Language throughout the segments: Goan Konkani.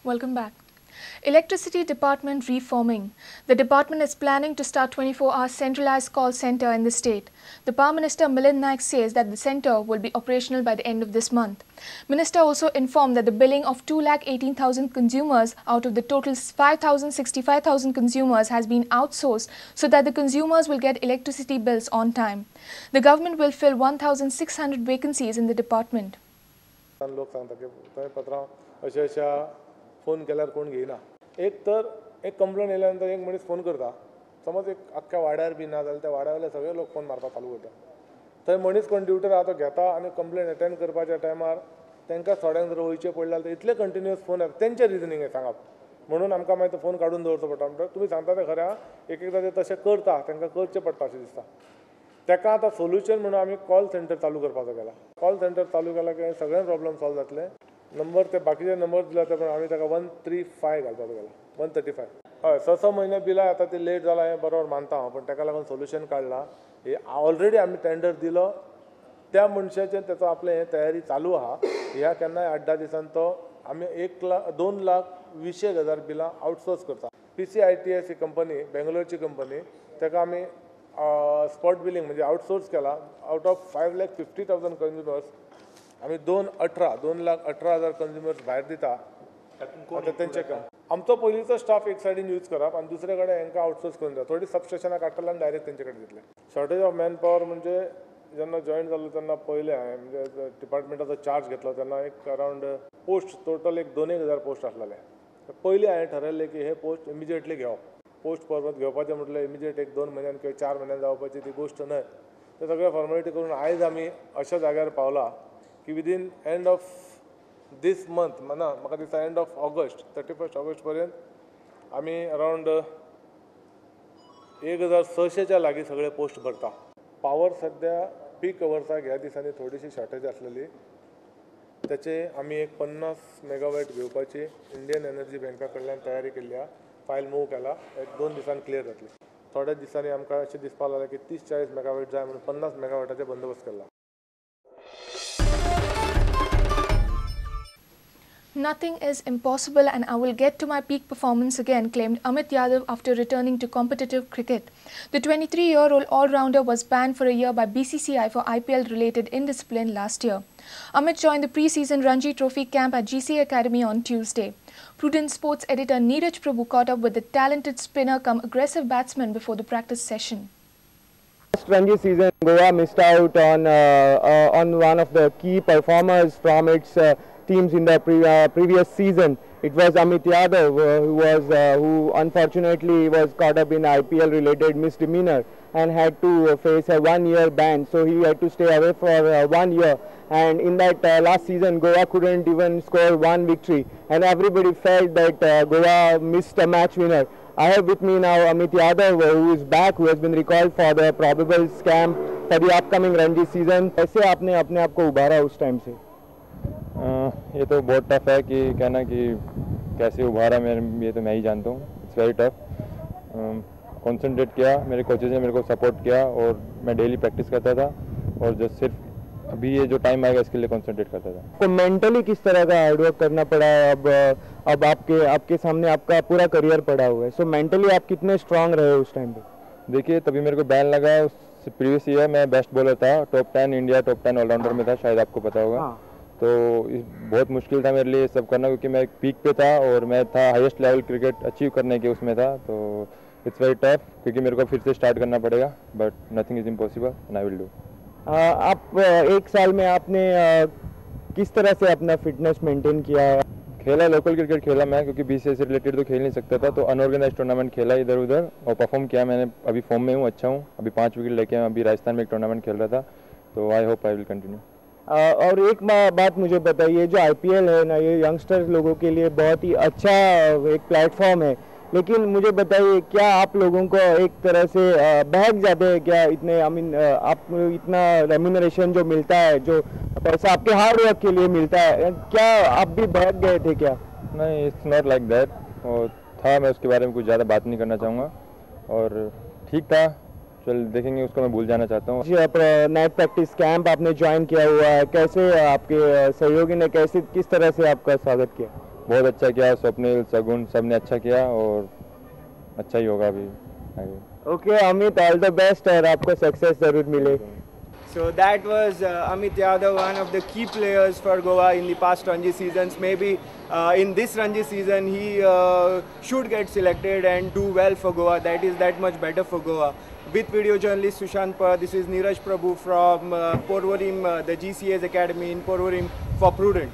Welcome back. Electricity Department reforming. The department is planning to start 24-hour centralized call center in the state. The Power Minister Milind Naik says that the center will be operational by the end of this month. Minister also informed that the billing of 2,18,000 consumers out of the total 5,065,000 consumers has been outsourced so that the consumers will get electricity bills on time. The government will fill 1,600 vacancies in the department. Phone केल्यार कोण घेयना. एक तर एक कंप्लेन येयल्या नंतर एक मनीस फोन करता, समज एक आख्ख्या वाड्यार बी ना जाल्यार त्या वाड्या वयले सगळे लोक फोन मारपाक चालू करता. थंय मनीस कोण ड्युटीर आहा तो घेता आनी कंप्लेन एटेंड करपाच्या टायमार तांकां थोड्यांक जर वयचें पडलें जाल्यार इतले कंटिन्युअस फोन येता, तेंचें रिजनींग हें सांगप म्हणून आमकां मागीर तो फोन काडून दवरचो पडटा. म्हणटा तुमी सांगता तें खरें आहा, एक एकदां ते तशें करता, तांकां करचें पडटा अशें दिसता. ताका आतां सोल्युशन म्हणून आमी कॉल सेंटर चालू करपाचो केला. कॉल सेंटर चालू केला की सगळे प्रॉब्लम सॉल्व जातले. नंबर ते बाकीचे नंबर दिला ते पण आमी ताका 135 घालपाचो केला, 135. हय, 6-6 म्हयने बिलां येता ती लेट जाला हें बरोबर मानता हांव, पण ताका लागून सोल्युशन काडलां. हे ऑलरेडी आमी टेंडर दिलो त्या मनशाचें, तेचो आपलें हें तयारी चालू आहा. ह्या केन्नाय 8-10 दिसान तो आमी 1,02,20,000 बिलां आउटसोर्स करता. PCITS ही कंपनी, बेंगलोरची कंपनी, ताका आमी स्पॉट बिलींग म्हणजे आउटसोर्स केला. आउट ऑफ 5,50,000 कंज्युमर्स आमी 2,18,000 कंज्युमर्स भायर दिता. आतां तेंचे काम आमचो पयलींचो स्टाफ एक सायडीन यूज करप आनी दुसरे कडेन हांकां आउटसोर्स करून दिता. थोडी सबस्टेशनां काडटले आनी डायरेक्ट तेंचे कडेन दितले. शॉर्टेज ऑफ मॅन पावर म्हणजे जेन्ना जॉयन जालो तेन्ना पयलें हांवें म्हणजे डिपार्टमेंटाचो चार्ज घेतलो तेन्ना एक अरावंड पोस्ट टोटल एक 2,000 पोस्ट आसलेले. पयलीं हांवें ठरयल्लें की हे पोस्ट इमिजिएटली घेवप. पोस्ट परत घेवपाचें म्हटल्यार इमिजिएट 1-2 म्हयन्यान किंवा 4 म्हयन्यान जावपाची ती गोश्ट न्हय. ते सगळे फॉर्मेलिटी करून आयज आमी अशा जाग्यार पावला की within end of this month, ना म्हाका दिसता एंड ऑफ ऑगस्ट, 31 ऑगस्ट पर्यंत आमी अरावंड 1,600च्या लागीं सगळे पोस्ट भरता. पावर सद्या पीक अवर्साक ह्या दिसांनी थोडीशी शॉर्टेज आसलेली, ताचे आमी एक 50 मेगावॅट घेवपाची इंडियन एनर्जी बँका कडल्यान तयारी केल्ली आहा. फायल मूव केला, 1-2 दिसान क्लियर जातली. थोड्या दिसांनी आमकां अशें दिसपाक लागलें की 30-40 मेगावॅट जाय म्हणून 50 मेगावॅटाचे बंदोबस्त केला. Nothing is impossible and I will get to my peak performance again, claimed Amit Yadav after returning to competitive cricket. The 23-year-old all-rounder was banned for a year by BCCI for IPL-related indiscipline last year. Amit joined the pre-season Ranji Trophy camp at GC Academy on Tuesday. Prudent Sports editor Neeraj Prabhu caught up with the talented spinner cum aggressive batsman before the practice session. Last Ranji season, Goa missed out on one of the key performers from its teams in the previous season. It was Amit Yadav who unfortunately was caught up in IPL related misdemeanor and had to face a 1-year ban. So he had to stay away for 1 year, and in that last season Goa couldn't even score 1 victory, and everybody felt that Goa missed a match winner. I have with me now Amit Yadav, who is back, who has been recalled for the probable camp for the upcoming Ranji season. कैसे आपने अपने आप को उबारा उस टाइम से? ये तो बहुत टफ है कि कहना कि कैसे उभारा मेरे, ये तो मैं ही जानता हूँ. It's very tough. Concentrate किया, मेरे कोचेज ने मेरे को सपोर्ट किया और मैं डेली प्रैक्टिस करता था और जो सिर्फ अभी ये जो टाइम आएगा इसके लिए कंसंट्रेट करता था. तो मेंटली किस तरह का हार्डवर्क करना पड़ा? अब आपके सामने आपका पूरा करियर पड़ा हुआ है, सो मेंटली आप कितने स्ट्रांग रहे उस टाइम पे? देखिए, तभी मेरे को बैन लगा. उस प्रीवियस ईयर मैं बेस्ट बॉलर था, टॉप 10 इंडिया, टॉप 10 ऑलराउंडर में था, शायद आपको पता होगा. हाँ. तो बहुत मुश्किल था मेरे लिए सब करना, क्योंकि मैं एक पीक पे था और मैं था हाईएस्ट लेवल क्रिकेट अचीव करने के उसमें था. तो it's very tough, क्योंकि मेरे को फिर से स्टार्ट करना पड़ेगा, but nothing is impossible and I will do. आप एक साल में आपने किस तरह से अपना फिटनेस मेंटेन किया है? खेला, लोकल क्रिकेट खेला मैं, क्योंकि बीसीसीआई से रिलेटेड तो खेल नहीं सकता था, तो अनऑर्गेनाइज टूर्नामेंट खेला इधर उधर और परफॉर्म किया मैंने. अभी फॉर्म में हूँ, अच्छा हूँ. अभी 5 विकेट लेके अभी राजस्थान में एक टूर्नामेंट खेल रहा था, तो I hope I will continue. और एक बात मुझे बताइए, जो आईपीएल है ना, ये यंगस्टर्स लोगों के लिए बहुत ही अच्छा एक प्लेटफॉर्म है, लेकिन मुझे बताइए क्या आप लोगों को एक तरह से बहक जाते हैं क्या इतने, I mean आप इतना रेम्यूनरेशन जो मिलता है, जो पैसा आपके हार्ड वर्क के लिए मिलता है, क्या आप भी बहक गए थे क्या? नहीं, it's not like that. और था, मैं उसके बारे में कुछ ज़्यादा बात नहीं करना चाहूँगा. और ठीक था, चल देखेंगे उसको, मैं भूल जाना चाहता हूँ. जी, आप नाइट प्रैक्टिस कैंप आपने ज्वाइन किया हुआ है, कैसे आपके सहयोगी ने कैसे किस तरह से आपका स्वागत किया? बहुत अच्छा किया, स्वप्निल, सगुन सब ने अच्छा किया और अच्छा ही होगा अभी आगे। Okay Amit, all the best और आपको सक्सेस ज़रूर मिले। So that was Amit Yadav, one of the key players for Goa in the past Ranji seasons. Maybe in this Ranji season he should get selected and do well for Goa. That is that much better for Goa. With video journalist Sushant Pa, this is Neeraj Prabhu from Porvorim, the GCS Academy in Porvorim for Prudent.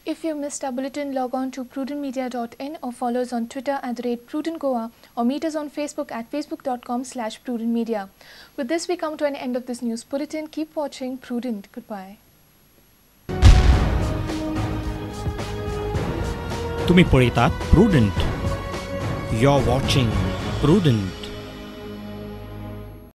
If you missed our bulletin, log on to prudentmedia.in or follow us on Twitter @PrudentGoa or meet us on Facebook at facebook.com/prudentmedia. With this, we come to an end of this news bulletin. Keep watching Prudent. Goodbye. तुम्ही पळयतात Prudent. You're watching Prudent.